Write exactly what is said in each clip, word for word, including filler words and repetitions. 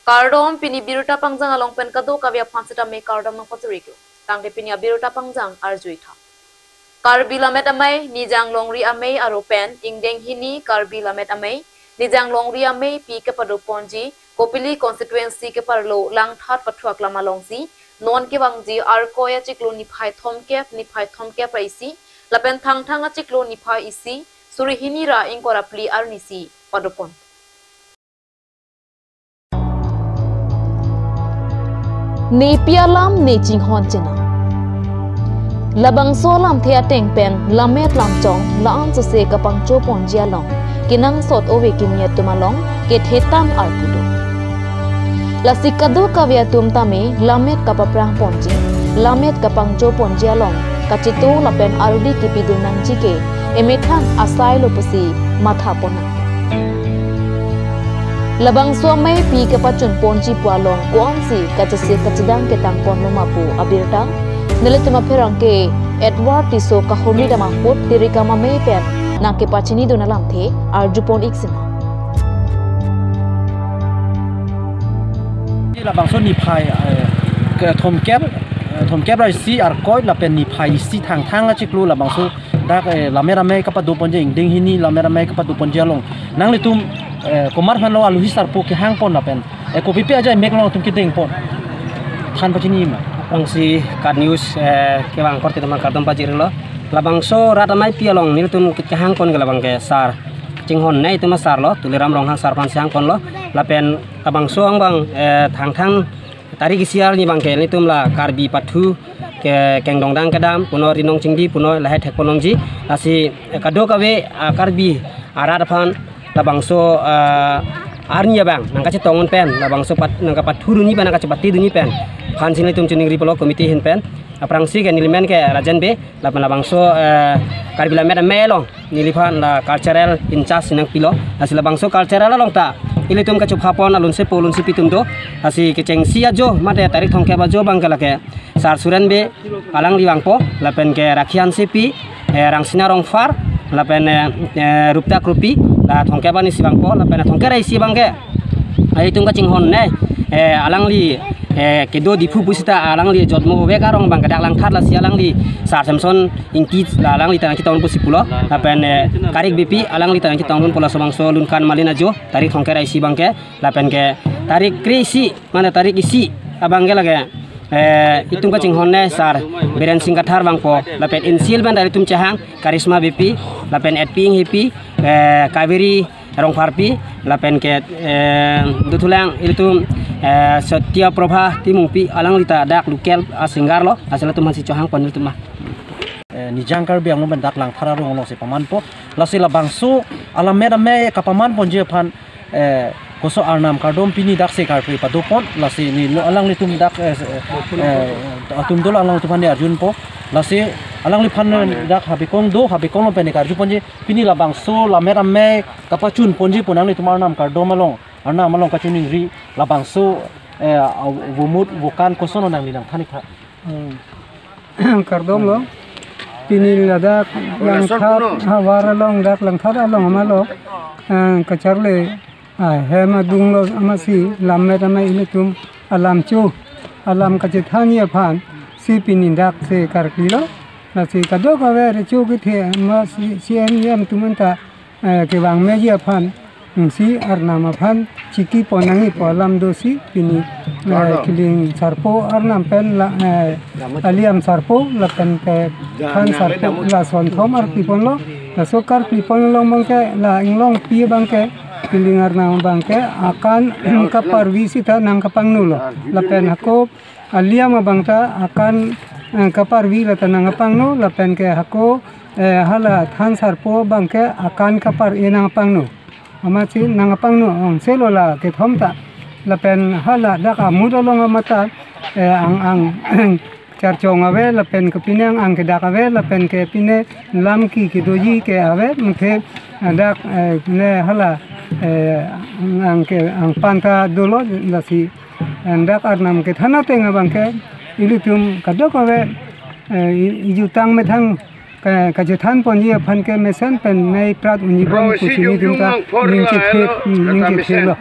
Kardom, pini birta pangjang along pen kadokave aphan sitame kardom nangpachoriklo. Tangte pini abirta pangjang arjuitha. Karbi Lammet Amei, Nijang Longri Amei aro pen ingdeng hini Karbi Lammet Amei, Nijang Longri Amei pi kepadoponji Kopili constituency keparlo Langthat pathu aklam alongsi non kevangji Arkoi achiklo niphai thomkep, niphai thomkep ra isi, lapen Thangthang achiklo niphai isi, suri hini ra ingkoi ra phli arnisi padopon. Nepi alam ne chinghon chenam. Labangso alamthe ateng pen lammet lamchong la-an sose kapangchoponji along kenangsot ove kimi atum along kethe tam arpu do. Lasi kadokave atum tame lammet kapaphrangponji, lammet kapangchoponji along kachito lapen ardi kipidun nangji ke emethang asai lo pusi mathapon nang. Labangso amei pi kepachunponji pu along ko-ansi kachesik kachedang ketangponlo ma pu abirta nelitum apherangke Edward Tisso kahumri dam ahut tirikam amei pen nangkepachinidun alamthe arjupon ik sina. Labangso niphai, eh, ke thomkep, eh, thomkep ra isi Arkoi lapen niphai isi Thangthang achiklo labangso dak, eh, Lammet Amei kapadoponji, ingdeng hini Lammet Amei kapadoponji along nanglitum, eh, komat aphanlo aluhi sarpo kehangpon lapen, eh, kopipi ajai mek along atum kedengpon? Than pachini ma. Aphrangsi KAT News, eh, kevang korte teman kardom pajirlo. Labangso rat amei pi along nelitum kehangpon ke labang ke sar chinghon nei atum asar lo, Tuliram Ronghang sar aphansi hangponlo. Lapen labangso angbong, eh, Thangthang tarik isi arni abangke nelitum la Karbi pathu ke kengdongdang kedam, puno rinong chingdi, puno lahai thekponlongji. Lasi, eh, kadokave, ah, Karbi arat aphan labangso, ah, arni abang nangkachetong un pen, labangso pat, nangkapathudunji pen, nangkachepatidunji pen aphansi nelitum chiningri pulo committee ahin pen. Aphrangsi ke nelimen ke Rajen Bey, lapen labangso, eh, Karbi Lammet Amei along neliphan la cultural in-charge nangpilo. Lasi labangso cultural along ta ilitum kachophapon alunsepo alunsepi atum do. Lasi kechengsi ajo mate tarik thomkep ajo abangke lake Sar Suren Bey alangli vangpo, lapen ke Rakhi Hansepi, eh, Rangsina Rongphar, lapen, eh, eh, Rupta Kropi, la thomkep arnisi vangpo, lapen thomkep ra isi abangke, ah, itum kachinghon nei, eh, alangli, eh, kedo Diphu pusita alangli jotmo vek arong abangke dak Langthat, lasi alangli Sar Samson Ingti la alangli ta nangchetong pusi pulo, lapen, eh, Karik Beypi alangli ta nangchetong pulo, labangso Lunkan Malin ajo, tarik thomkep ra isi abangke, lapen ke tarik kre-isi, mane tarik isi abangke lake, eh, itum kachinghon nei Sar Biren Singh Kathar vangpo, lapen insil pen ta itum chehang Karisma Beypi, lapen Etpi Inghipi, eh, Kaveri Rongpharpi, lapen ke, eh, dothulang ilitum, eh, Satya Prabha Timungpi, alangli ta dak local a-singer lo, asal atum hansi chohangpon ilitum ma. Eh, Nijang Karbi Anglong pen dak Langthat arong alongsi pamanpo. Lasi labangso alammet amei kapamanponji aphan, eh, koso arnam kardom pini daksi karkli padopon, lasi neli alanglitum dak, eh, eh, atum dolo alanglitum aphan arjunpo. Lasi alangliphan dak Habikong do, Habikong lo pen karjuponji, pini labangso lammet amei kapachunponji pu nanglitum arnam kardom along, arnam along kachiningri labangso, eh, vomut vokan koson nangli nangthan-ik tha. Hmm. Kardom lo. Pini ladak Langthat havar along, dak Langthat along amalo, eh, kacharli ahem adung lo amatsi lammet amei ilitum alam cho, alam kachethanji aphansi pini daksi karkli lo. Lasi kadokave recho kethe amatsi C M, E M atum anta, eh, kevang meji aphan, hmm, si arnam aphan chikipon nangji pu alam dosi pini, eh, Kardom. Kiling sarpo arnam pen la, eh, Aliam sarpo lapen ke Than sarpo, la sonthom arpiponlo. Laso karpiponlo along abangke, la inglongpi abangke, Kiling arnam abangke akan kaparvi sita nangkapangno lo. Lapen hako Aliam abang ta akan, eh, kaparvi la ta nangkapangno, lapen ke hako, eh, hala Than sarpo abangke akan kapar-e nangkapangno. Amatsi nangkapangno angse lo la kethom ta. Lapen hala dak amut along amat ta, eh, ang, ang, charchong ave, lapen ke pine ang, ang kedak ave, lapen ke pine lam ki kedoji ke ave, mungkin dak, eh, ne hala, eh, ang ke, angpan ta dolo, lasi dak arnam kethan ateng abangke ilitum kadokave, eh, i-, ijutang methang ke, kachethanponji aphan ke mesen pen mei prat unji bom pusi nelitum ta ning chethe, hmm, ning chethe lo.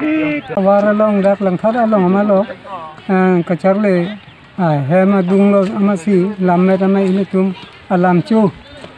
Tovar along, dak Langthat along amalo, eh, kacharli, ah, hem adunglo amatsi lammet amei ilitum alam cho,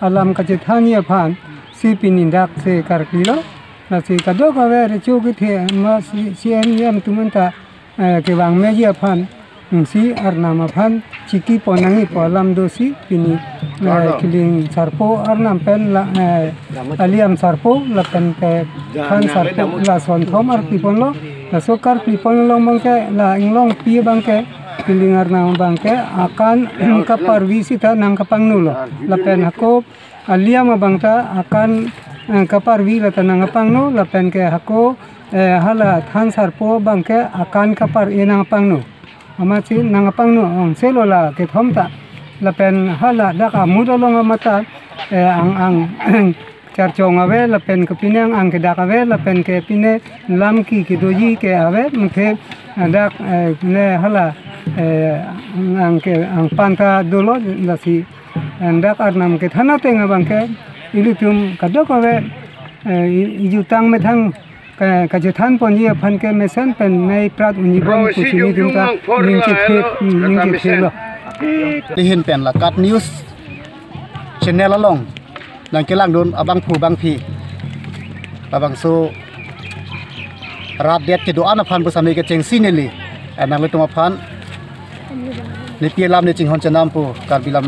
alam kachethanji aphansi pini daksi karklilo. Lasi kadokave recho kethe amatsi C M E M atum anta, eh, kevang meji aphan, hmm, si Arnam aphan chiki pon nangji pu alam dosi pini, eh, Kiling Sarpo Arnam pen la, eh, Aliam Sarpo lapen ke Than Sarpo, la sonthom arpi ponlo. Laso karpi pon along abangke la inglongpi abangke Kiling Arnam abangke akan kaparvi sita nangkapangnulo. Lapen hako Aliam abangta akan, eh, kaparvi lata nangkapangno, lapen ke hako, eh, hala Than Sarpo abangke akan kapar-e nangkapangno. Amatsi nangkapangno ong selo la kethom ta. Lapen hala dak amut along amata, eh, ang, ang charchong ave, lapen ke pine ang, ang kedak ave, lapen ke pine lam ki kedoji ke ave, mungkin dak, eh, ne hala, eh, ang ke, ang panta dolo, lasi dak Arnam kethan ateng abangke ilitum kadokave, eh, i-, ijutang methang ka-, kachethan ponji aphan ke mesen pen mei prat unji bom pusi nelitum ta ning chethe, ning chethelo. Lahin pen la KAT News channel along nangkelangdun abangphu bangphi, labangso rat det kedo-an aphan pusitame kechengsi neli, eh, nanglitum aphan nepi alam ne chinghon chenam pu Karbi lam,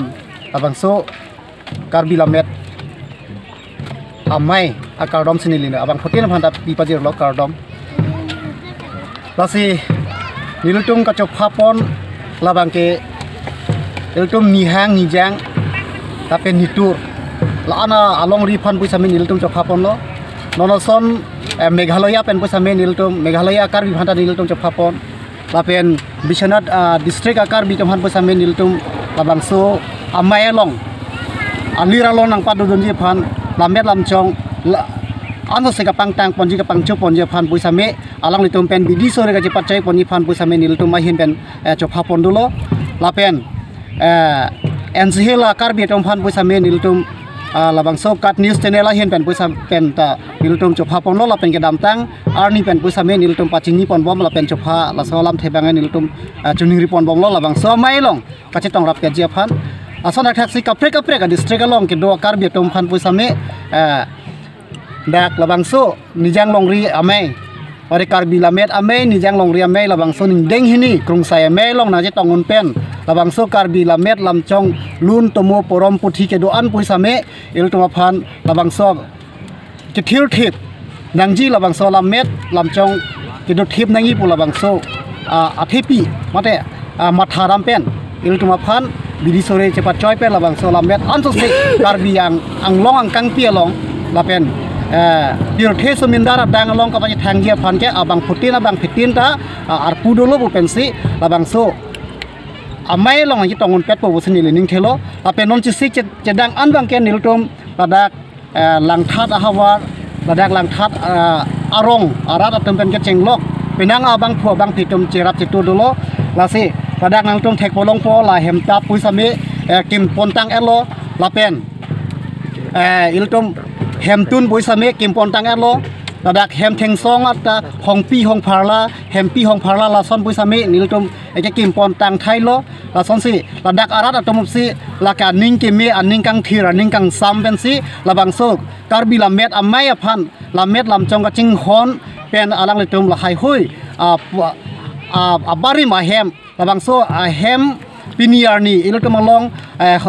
labangso Karbi Lammet Amei akardom si neli abangphutin aphan ta pi pajirlo kardom. Lasi nelitum kachopha pon labangke ilitum nihang nijang lapen nitur la-an alongri aphan pusitame nelitum chopha ponlo. Non ason, eh, Meghalaya pen pusitame nelitum, Meghalaya Karbi aphan ta nelitum chopha pon. Lapen Biswanath, ah, district a-Karbi atum aphan pusitame nelitum labangso amei along alir along nangpadodunji aphan, lammet lamchong la, ansose kapangtang ponji, kapangcho ponji aphan pusitame alanglitum pen bidi sore kachepachoi ponji aphan pusitame nelitum ahin pen, eh, chopha pon dolo. Lapen, eh, N C Hill a-Karbi atum aphan pusitame nelitum, ah, labangso KAT News channel ahin pen pusitame pen ta nelitum chopha ponlo, lapen kedamtang arni pen pusitame nelitum pachini ponbom lapen chopha laso alamthe abang nelitum, ah, choningri ponbomlo labangso amei along kachetong rap keji aphan. Ason athaksi kaprek kaprek a-district along kedo a-Karbi atum aphan pusitame, eh, dak labangso nijang longri amei, ore Karbi Lammet Amei, nijang longri amei, labangso ningdeng hini Krungsai Amei along nangchetong un pen labangso Karbi lammet lamchong, lun tomo porom puthi kedo-an pusitame ilitum aphan labangso kethirthip nangji, labangso lammet lamchong kedothip nangji pu labangso, ah, athepi mate, ah, matha dam pen ilitum aphan bidi sore chepachoi pen labangso lammet ansose Karbi ang, anglong angkangpi along lapen, eh, pirthe somindar adang along kapachethangji aphan ke abangphutin abangphitin ta, ah, arpu dolo pu pensi labangso amei along nangchetong un pet po pusi neli ning thelo. Lapen non chesik che-, chedang an abangke nelitum ladak, eh, Langthat ahavar, ladak Langthat, eh, arong arat atum pen kechenglok penang abangphu abangphi atum cherap chetu dolo. Lasi ladak nangtum thekpo longpo, la hem ta pusitame, eh, kim pontang-etlo, lapen, eh, ilitum hemtun pusitame kim pontang-etlo. Ladak hem thengsong ata hongpi hongpharla, hempi hongpharla lason pusitame nelitum eke kim pontang thailo. Lasonsi ladak arat atum apsi lake aning keme, aning kangthir, aning kangsam pensi labangso Karbi Lammet Amei aphan lammet lamchong kachinghon pen alanglitum lahaihui, ah, pu-, ah, abarim ahem, labangso ahem pini arni ilitum along, eh,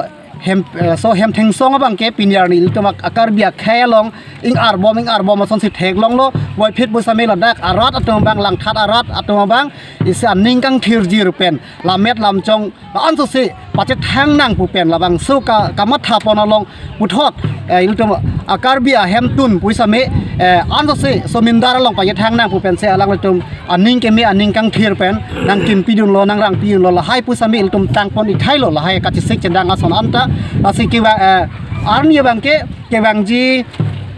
hem, eh, so hem thengsong abangke pini arni ilitum a-, a-Karbi akhei along ing-arbom ing-arbom asonsi theklonglo. Puvoiphit pusitame ladak arat atum abang, Langthat arat atum abang isi aning kangthirjir pen lammet lamchong ansose pachethang nang pu pen labangso ka-, kamatha pon along puthot, eh, ilitum a-Karbi ahemtun pusitame, eh, ansose somindar along pachethang nang pu pensi alanglitum aning keme aning kangthir pen nangkimpi dunlo, nangrangpi dunlo, lahai pusitame ilitum tang pon-ik thailo lahai kachesik chedang ason anta. Lasi kevang, eh, arni abangke kevangji,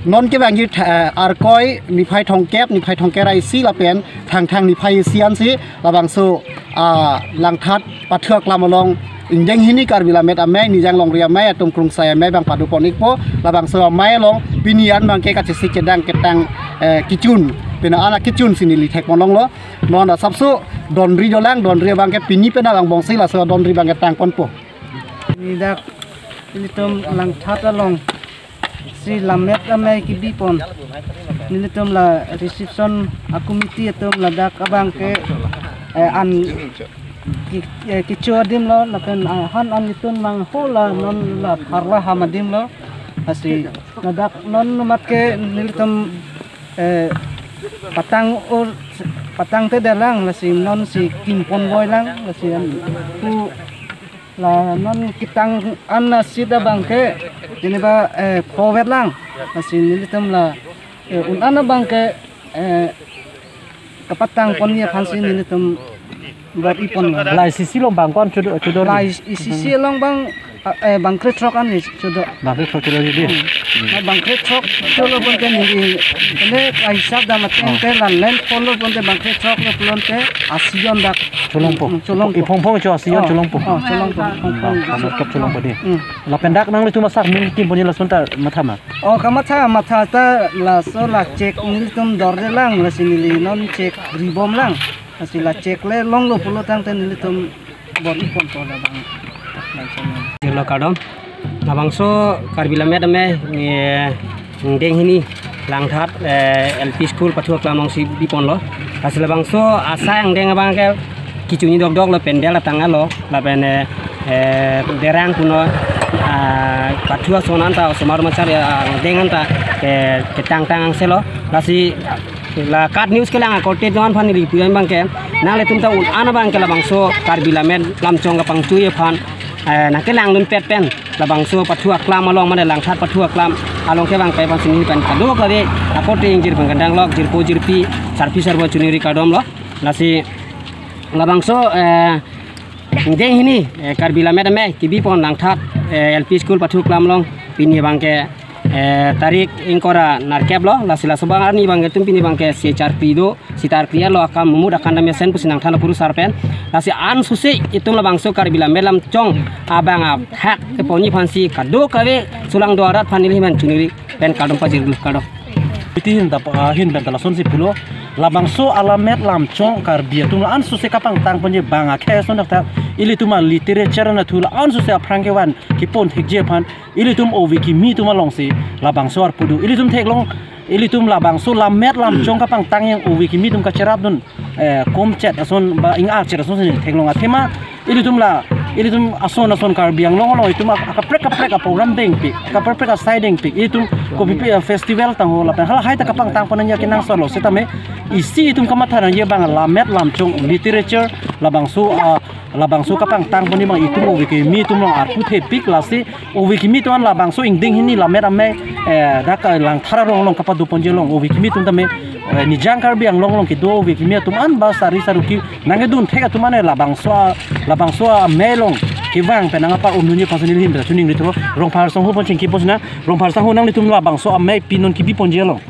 non kevangji, eh, Arkoi niphai thomkep, niphai thomkep ra isi lapen Thangthang niphai isi ansi labangso, ah, Langthat pathu aklam along ingdeng hini Karbi Lammet Amei, nijang longri amei atum Krungsai Amei abang pado pon-ikpo. Labangso amei along pini an abangke kachesik chedang ketang, eh, kechun Pini an akechun si neli thekpon longlo. Non asapso donri dolang, donri abangke pini pen angbong si laso donri abangke tangponpo. Neli dak ilitum Langthat along si lammet amei kebipon. Nelitum la reception a-committee atum ladak abangke, eh, an ki-, eh, kecho adim lo, lapen, ah, han an itun mang ho la non la pharla ham adim lo. Lasi ladak non mat ke nelitum, eh, patang ur, patang te dalang, lasi non si kimpon boi lang, lasi an ku la non ketang an a-seat abangke jeniba, eh, phovet lang. Lasi nelitum la, eh, un an abangke, eh, kapatang ponji aphan si nelitum bor-ipon lang. La E C C along bang ko-an chodo, chodo La ni? E C C along bang, eh, bang krethrok an ni chodo. Bang krethrok chodo ni di. Hmm. Na bang krethrok cholo pon ke neli, ne hisap dam ateng ke la len follow pon ke bang krethrok lo pulote asi jon dak. Cholongpo. Hmm, cholongpo. Iphong phong cho asi jon Oh, cholongpo. Oh, cholongpo. Iphong phong. Bang, bang kep cholongpo di. Hmm. Lapen dak nanglitum asak min kim ponji lason ta matha ma? Oh, kamatha, matha ta laso la check nelitum dorde lang, lasi neli non check ribom lang. Lasi la check le longlo pulo tangte nelitum bor-iponpo labang. Jelo kardom. Labangso Karbi Lammet Amei, eh, angdeng hini Langthat, eh, L P school pathu aklam along si biponlo. Lasi labangso asai angdeng abangke kechun-i dokdok lo, pandal atang alo, lapen, eh, eh, derang puno, ah, pathu ason anta, osomar machar, ah, angdeng anta, eh, ketangtang angse lo. Lasi la KAT News kelang akorte doan aphan neli pu abangke, nanglitum ta un an abangke labangso Karbi Lammet Lamchong kapangtui aphan, eh, nangkelangdun pet pen labangso pathu aklam along, mane Langthat pathu aklam along kevang pen aphan si neli pen kadokave akorte ingjir pen kandang lok, jirpo jirpi, sarpi sarpo chuniri kardom lo. Lasi labangso, eh, angdeng hini, eh, Karbi Lammet Amei kebipon Langthat, eh, L P school pathu aklam along pini abangke, eh, tarik ingkoi ra nerkep lo, lasi laso abang arni abangke itum pini abangke C H R P do, sitar clear lo akam mumut akan dam mesen pusi nangthan lo kurusar pen. Lasi ansose itum labangso Karbi Lammet Lamchong abang athak keponji aphan si kadokave sulang do arat aphan neli ahin pen chuniri pen kardom pajir dulu, kardom. Piti ahin ta, ah, ahin pen ta lason si pulo. Labangso alammet lamchong Karbi atum la ansose kapangtang ponji bang akhei ason dak ta ilitum a-literature anatthu la ansose aphrang kevan kepon thekji aphan ilitum ove kimi atum along si labangso arpu do. Ilitum theklong, ilitum labangso lammet lamchong kapangtang yang ove kimi atum kacherapdun, eh, komchet ason ba ing-archet ason si theklong, athema ilitum la, ilitum ason ason Karbi Anglong along itum ak-, akaprek kaprek a-program dengpik, akaprek kaprek asai dengpik, itum kopi pi, eh, festival tangho lapen halahai ta kapangtang pon nangji akenangsot lo setame isi itum kamatha nangji abang lammet lamchong literature labangso, ah, labangso kapangtang ponji abang itum ove kimi atum along arpu thepik, lasi ove kimi atum an labangso angdeng hini Lammet Amei, eh, dak Langthat arong along kapado ponji along ove kimi atum tame, eh, Nijang Karbi Anglong along kedo ove kimi atum an ba sari saruki nangkedun thek atum an, eh, labangso a-, labangso amei along kevang pen nangpar-undunji aphan si neli ahin pen chuningri thulo. Rongphar asangho aphan chingki pon sinang, Rongphar asangho, nanglitum labangso amei pini non kebi ponji along,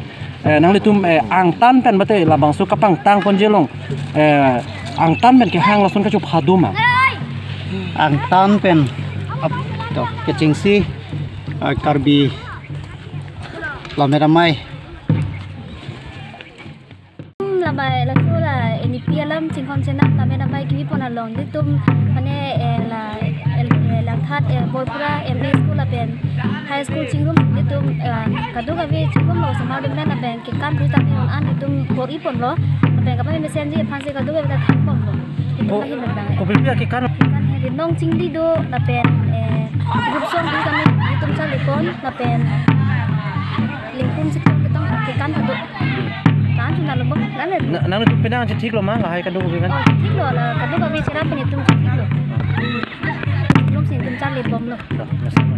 eh, nanglitum, eh, angtan pen mate labangso kapangtang ponji along, eh, angtan pen kehang lason kachophadun ma? Angtan pen ap-, to, kechengsi, eh, Karbi Lammet Amei. Lammet laso la N E P alam chingkhom chenam Lammet Amei kebipon along ilitum mane, eh, la, eh, Langthat, eh, Boypura M A school lapen high school chingrum ilitum, eh, kadokave chingrum lo osomar atum pen lapen kekan pu tame un an itum bor-iponlo. Lapen kapame mesenji aphan si kadokave ta thanponlo. Itum ko-, ahin pen bang. Kopi pi akekan? Kekan hedi nong chingdi do lapen, eh, group song pu tame itum charlipon lapen lingkum sikum ketong kekan hadu. Kan chun alo bo, kan le. Na, nangtum penang chethiklo ma, lahai kadokave kan? Oh, chethiklo, la kadokave cherap pen itum chethiklo. Lum si itum charlibomlo. Dah, nasi ma.